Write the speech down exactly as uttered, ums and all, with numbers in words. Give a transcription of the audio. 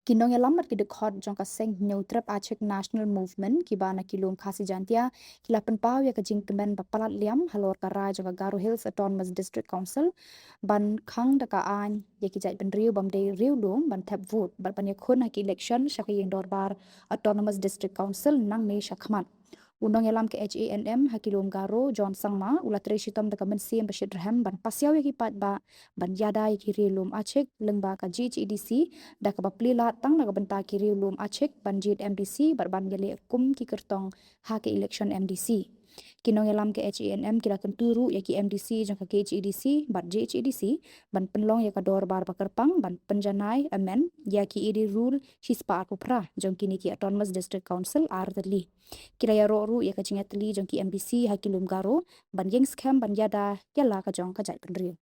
Ki nongïalam bad ki dkhot jong ka seng Hynñiewtrep Achik National Movement kiba na ki lum Khasi Jaintia ki la pynpaw ïa ka jingkmen ba palat liam halor ka rai jong ka Garo Hills Autonomous District Council ban khang da ka aiñ ïa ki jaitbynriew bym dei riewlum ban thep vote bad ban ïakhun ha ki election sha ka ïing dorbar Autonomous District Council nangne shakhmat. U nongïalam ka H A N M ha ki lum Garo, John Sangma, u la trei shitom da ka mynsiem ba shitrhem ban pasiaw ïa ki paidbah ban ïada ïa ki riewlum Achik lyngba ka G H A D C da kaba plie lad tang na ka bynta ki riewlum Achik ban jied M D C bad ban ïaleh kum ki kyrtong ha ka election M D C. Ki nongïalam ka H A N M ki la kyntu ruh ïa ki M D C jong ka G H A D C bad G H A D C ban pynlong ïa ka dorbar ba kyrpang ban pynjanai amend ïa ki A D Rule shispah arphew phra jong kine ki Autonomous District Council artylli. Ki la ïaroh ruh ïa ka jingïatylli jong ki M D C ha ki lum Garo ban ïeng skhem ban ïada ïa la ka jong ka jaitbynriew.